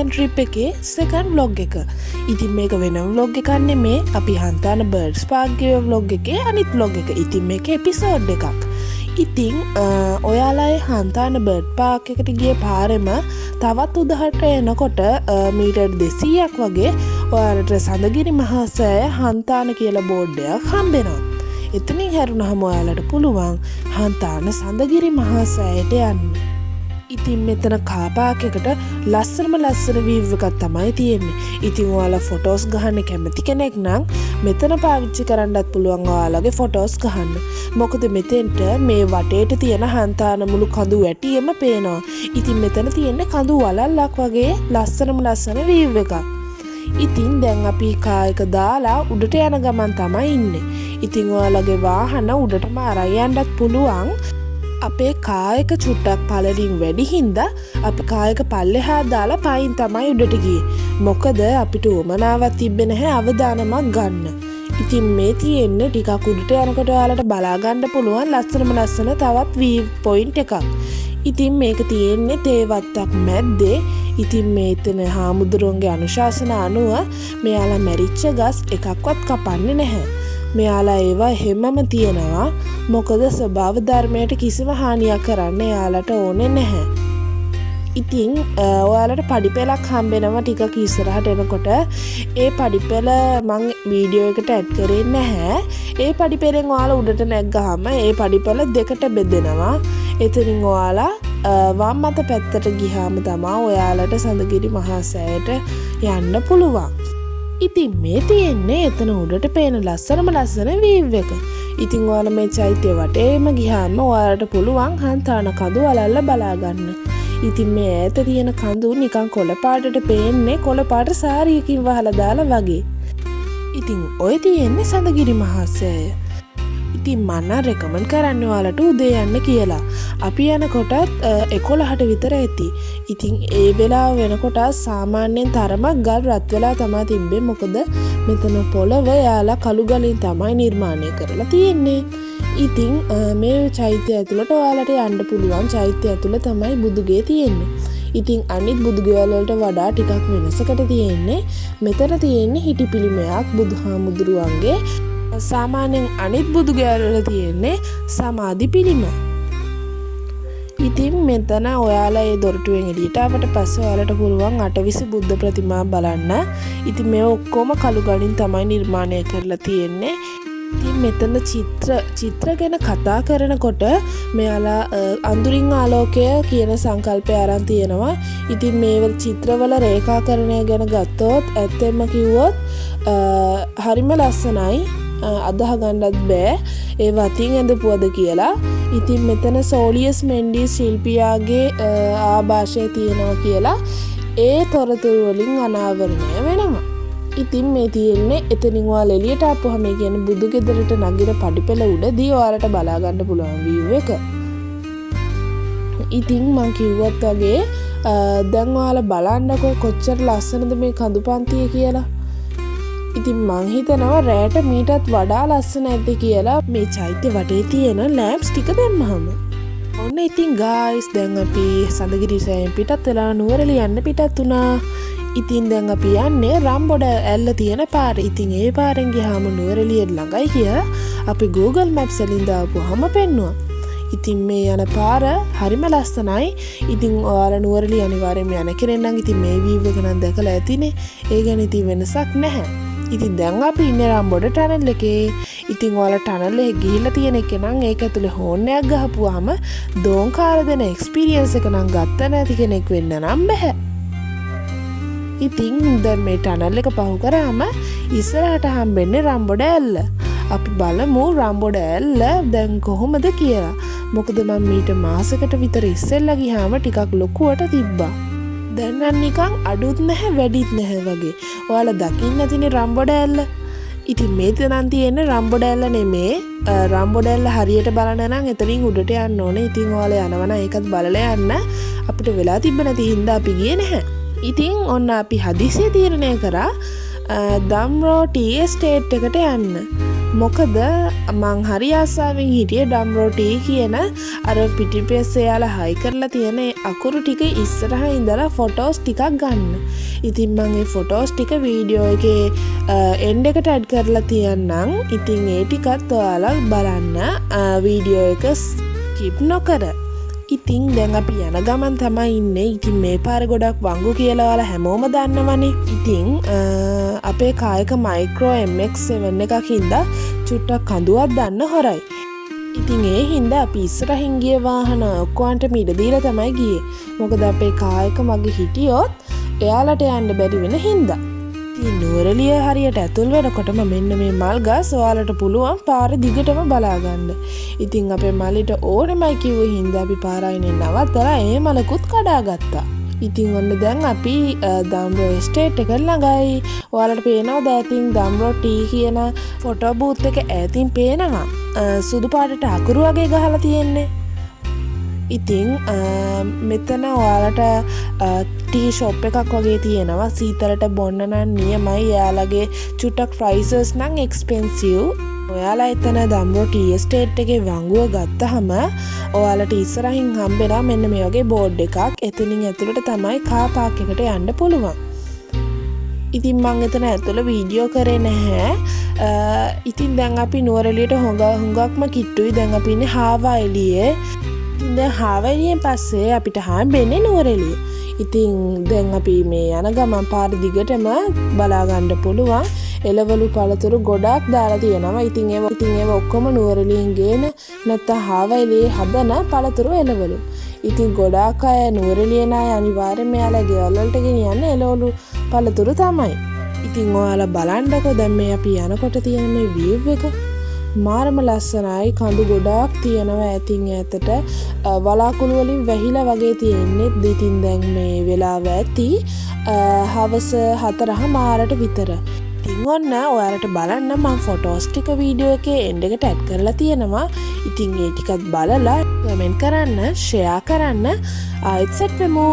යන ට්‍රිප් එකේ second vlog එක. ඉතින් මේක වෙනම ව්ලොග් එකක් නෙමේ, අපි හන්තාන බර්ඩ්ස් පාක් ගිය ව්ලොග් එකේ අනිත් ව්ලොග් එක. ඉතින් මේක එපිසෝඩ් එකක්. ඉතින් ඔයාලා ඒ හන්තාන බර්ඩ් පාක් එකට ගිය පාරෙම තවත් උඩහට එනකොට මීටර් 200ක් වගේ ඔයාලට සඳගිරි මහා සෑය හන්තාන කියලා බෝඩ් එකක් හම්බෙනවා. එතනින් හැරුණහම ඔයාලට පුළුවන් හන්තාන සඳගිරි මහා සෑයට යන්න. ඉතින් මෙතන කාර් පාක් එකට ලස්සනම ලස්සන වීව් එකක් තමයි තියෙන්නේ. ඉතින් ඔයාලා ෆොටෝස් ගහන්න කැමති කෙනෙක් නම් මෙතන පාවිච්චි කරන්නත් පුළුවන් ඔයාලගේ ෆොටෝස් ගහන්න. මොකද මෙතෙන්ට මේ වටේට තියෙන හන්තාන මුළු කඳු වැටියම පේනවා. ඉතින් මෙතන තියෙන්නේ කඳු වලල්ලක් වගේ ලස්සනම ලස්සන වීව් එකක්. ඉතින් දැන් අපි කාර් එක දාලා උඩට යන ගමන් තමයි ඉන්නේ. ඉතින් ඔයාලගේ වාහන උඩටම අරන් යන්නත් පුළුවන්. අපේ කාර් එක චුට්ටක් පළලින් වැඩි හින්දා අපි කාර් එක පල්ලෙහා දාලා පයින් තමයි උඩට ගියේ. මොකද අපිට උවමනාවක් තිබ්බේ නැහැ අවදානමක් ගන්න. ඉතින් මේ තියෙන්නේ ටිකක් උඩට යනකොට ඔයාලට බලා ගන්න පුළුවන් ලස්සනම ලස්සන තවත් වීව් පොයින්ට් එකක්. ඉතින් මේක තියෙන්නේ තේ වත්තක් මැද්දේ. ඉතින් මේ එතන හාමුදුරුවන්ගේ අනුශාසනා අනුව මෙයාලා මැරිච්ච ගස් එකක්වත් කපන්නේ නැහැ. මෙයාලා ඒවා එහෙමම තියනවා. මොකද ස්වභාව ධර්මයට කිසිම හානියක් කරන්න එයාලට ඕනේ නැහැ. ඉතින් ඔයාලට පඩිපෙළක් හම්බෙනවා ටිකක් ඉස්සරහට එනකොට. ඒ පඩිපෙළ මං වීඩියෝ එකට ඇඩ් කරේ නැහැ. ඒ පඩිපෙළෙන් ඔයාලා උඩට නැග්ගහම ඒ පඩිපෙළ දෙකට බෙදෙනවා. එතනින් ඔයාලා වම් අත පැත්තට ගිහාම තමා ඔයාලට සඳගිරි මහා සෑයට යන්න පුළුවන්. ඉතින් මේ තියෙන්නේ එතන උඩට පේන ලස්සනම ලස්සන වීව් එක. ඉතින් ඔයාලා මේ චෛත්‍ය වටේම ගිහාම ඔයාලට පුළුවන් හන්තාන කඳු වලල්ල බලා ගන්න. ඉතින් මේ ඈත තියෙන කඳු නිකන් කොළ පාටට පේන්නේ කොළ පාට සාරියකින් වහලා දාලා වගේ. ඉතින් ඔය තියෙන්නේ සඳගිරි මහා සෑය. ඉතින් මං නම් රෙකමන්ඩ් කරන්නේ ඔයාලට උදේ යන්න කියලා. අපි යනකොටත් 11ට විතර ඇති. ඉතින් ඒ වෙලාව වෙනකොටත් සාමාන්‍යයෙන් තරමක් ගල් රත් වෙලා තමා තිබ්බේ. මොකද මෙතන පොළව එයාලා කළු ගලින් තමයි නිර්මාණය කරලා තියෙන්නේ. ඉතින් මේ චෛත්‍ය ඇතුළට ඔයාලට යන්න පුළුවන්. චෛත්‍ය ඇතුළ තමයි බුදුගේ තියෙන්නේ. ඉතින් අනිත් බුදුගෙවල් වලට වඩා ටිකක් වෙනසකට තියෙන්නේ මෙතන තියෙන්නේ හිටි පිළිමයක් බුදුහාමුදුරුවන්ගේ. සාමාන්‍යයෙන් අනිත් බුදුගෙවල් වල තියෙන්නේ සමාධි පිළිම. ඉතින් මෙතන ඔයාලා ඒ දොරටුවෙන් එළියට ආවට පස්සේ ඔයාලට පුළුවන් අටවිසි බුද්ධ ප්‍රතිමා බලන්න. ඉතින් මේ ඔක්කොම කළු ගලින් තමයි නිර්මාණය කරලා තියෙන්නේ. ඉතින් මෙතන චිත්‍ර චිත්‍ර ගැන කතා කරනකොට මෙයාලා අඳුරින් ආලෝකය කියන සංකල්පය අරන් තියෙනවා. ඉතින් මේ චිත්‍රවල රේඛාකරණය ගැන ගත්තොත් ඇත්තෙන්ම කිව්වොත් හරිම ලස්සනයි. අදහ ගන්නත් බෑ ඒ අතින් ඇඳපුවද කියලා. ඉතින් මෙතන සෝලියස් මෙන්ඩිස් ශිල්පියාගේ ආභාෂය තියෙනවා කියලා ඒ තොරතුරු වලින් අනාවරණය වෙනවා. ඉතින් මේ තියෙන්නේ එතනින් ඔයාලා එළියට ආපුවහම, ඒ කියන්නේ බුදු ගෙදරට නගින පඩිපෙළ උඩදී ඔයාලට බලා ගන්න පුළුවන් වීව් එක. ඉතින් මං කිව්වත් වගේ දැන් ඔයාලා බලන්නකෝ කොච්චර ලස්සනද මේ කඳු පන්තිය කියලා. ඉතින් මං හිතනවා රෑට මීටත් වඩා ලස්සන ඇති කියලා මේ චෛත්‍ය වටේ තියෙන ලෑම්ප්ස් ටික දැම්මහම. ඔන්න ඉතින් ගායිස්, දැන් අපි සඳගිරි සෑයෙන් පිටත් වෙලා නුවරඑළිය යන්න පිටත් වුණා. ඉතින් දැන් අපි යන්නේ රම්බොඩ ඇල්ල තියෙන පාර. ඉතින් ඒ පාරෙන් ගියාම නුවරඑළියට ළඟයි කියලා අපි Google Maps වලින් දාපුවාම පෙන්නුවා. ඉතින් මේ යන පාර හරිම ලස්සනයි. ඉතින් ඔයාලා නුවරඑළිය අනිවාර්යයෙන්ම යන කෙනෙක් නම් ඉතින් මේ වීව් එක නම් දැකලා ඇතිනේ. ඒ ගැන ඉතින් වෙනසක් නැහැ. ඉතින් දැන් අපි ඉන්නේ රම්බොඩ ටනල් එකේ. ඉතින් ඔයාලා ටනල් එකේ ගිහිල්ලා තියෙන එක නම් ඒක ඇතුලේ හෝන් එකක් ගහපුවාම දෝංකාර දෙන එක්ස්පීරියන්ස් එක නම් ගත්ත නැති කෙනෙක් වෙන්න නම් බැහැ. ඉතින් දැන් මේ ටනල් එක පහු කරාම ඉස්සරහට හම්බෙන්නේ රම්බොඩ ඇල්ල. අපි බලමු රම්බොඩ ඇල්ල දැන් කොහොමද කියලා. මොකද මං මීට මාසෙකට විතර ඉස්සෙල්ලා ගියාම ටිකක් ලොකුවට තිබ්බා. දැන් නම් නිකන් අඩුත් නැහැ වැඩිත් නැහැ වගේ. ඔයාලා දකින්න ඇතිනේ රම්බොඩ ඇල්ල. ඉතින් මේ නම් තියෙන්නේ රම්බොඩ ඇල්ල නෙමේ. රම්බොඩ ඇල්ල හරියට බලන්න නම් එතනින් උඩට යන්න ඕනේ. ඉතින් ඔයාලා යනවා නම් ඒකත් බලලා යන්න. අපිට වෙලා තිබ්බ නැති හින්දා අපි ගියේ නැහැ. ඉතින් ඔන්න අපි හදිසියෙ තීරණය කරා දම්රෝ ටී එස්ටේට් එකට යන්න. මොකද මං හරි ආසාවෙන් හිටියේ ඩම්රෝ ටී කියන අර පිටිපස්සේ එයාලා හයි කරලා තියෙන ඒ අකුරු ටික ඉස්සරහා ඉඳලා ෆොටෝස් ටිකක් ගන්න. ඉතින් මං ඒ ෆොටෝස් ටික වීඩියෝ එකේ එන්ඩ් එකට ඇඩ් කරලා තියන්නම්. ඉතින් ඒ ටිකත් ඔයාලා බලන්න වීඩියෝ එක ස්කිප් නොකර. ඉතින් දැන් අපි යන ගමන් තමයි ඉන්නේ. ඉතින් මේ පාර ගොඩක් වංගු කියලා ඔයාලා හැමෝම දන්නවනේ. ඉතින් අපේ කාර් එක මයික්‍රෝ MX7 එකක් හින්දා චුට්ටක් කඳුවක් දන්න හොරයි. ඉතින් ඒ හින්දා අපි ඉස්සරහින් ගිය වාහන ඔක්කොන්ටම ඉඩ දීලා තමයි ගියේ. මොකද අපේ කාර් එක මගේ හිටියොත් එයාලට යන්න බැරි වෙන හින්දා. ඉතින් නුවරඑළිය හරියට ඇතුල් වෙනකොටම මෙන්න මේ මල් ගස් ඔයාලට පුළුවන් පාර දිගටම බලා ගන්න. ඉතින් අපේ මල්ලිට ඕනෙමයි කිව්ව හින්දා අපි පාර අයිනේ නවත්තලා ඒ මලකුත් කඩාගත්තා. ඉතින් ඔන්න දැන් අපි දම්රෝ එස්ටේට් එක ළඟයි. ඔයාලට පේනවද ඈතින් දම්රෝ ටී කියන ෆොටෝ බූත් එක ඈතින් පේනවා. සුදු පාටට අකුරු වගේ ගහලා තියෙන්නේ. ඉතින් මෙතන ඔයාලට ටී ෂොප් එකක් වගේ තියෙනවා. සීතලට බොන්න නම් නියමයි. එයාලගේ චුට්ටක් ප්‍රයිසස් නම් එක්ස්පෙන්සිව්. ඔයාලා එතන දම්රෝ ටී එස්ටේට් එකේ වංගුව ගත්තහම ඔයාලට ඉස්සරහින් හම්බෙනවා මෙන්න මේ වගේ බෝඩ් එකක්. එතනින් ඇතුළට තමයි කාර් පාක් එකට යන්න පුළුවන්. ඉතින් මං එතන ඇතුළ වීඩියෝ කරේ නැහැ. ඉතින් දැන් අපි නුවරඑළියට හුඟක්ම කිට්ටුයි. දැන් අපි ඉන්නේ හාවා එළියේ. ඉතින් දැන් හාවා එළියෙන් පස්සේ අපිට හම්බෙන්නේ නුවරඑළිය. ඉතින් දැන් අපි මේ යන ගමන් පාර දිගටම බලා ගන්න පුළුවන් එළවලු පළතුරු ගොඩක් දාලා තියෙනවා. ඉතින් ඒවා ඔක්කොම නුවරඑළියෙන් ගේන නැත්තම් හාවා එළියේ හදන පළතුරු එළවලු. ඉතින් ගොඩාක් අය නුවරඑළියෙන් අය අනිවාර්යයෙන්ම එයාලා ගෙවල් වලට ගෙනියන්නේ එළවලු පළතුරු තමයි. ඉතින් ඔයාලා බලන්නකෝ දැන් මේ අපි යනකොට තියෙන මේ වීව් එක මාරම ලස්සනයි. කඳු ගොඩාක් තියෙනවා ඈතින් ඈතට වලාකුළු වලින් වැහිලා වගේ තියෙන්නේ. ඉතින් දැන් මේ වෙලාව ඇති හවස 4:30ට විතර. ඉතින් ඔන්න ඔයාලට බලන්න මං ෆොටෝස් ටික වීඩියෝ එකේ එන්ඩ් එකට ඇඩ් කරලා තියෙනවා. ඉතින් ඒ ටිකත් බලලා කමෙන්ට් කරන්න, ෂෙයා කරන්න. ආයෙත් සෙට් වෙමු.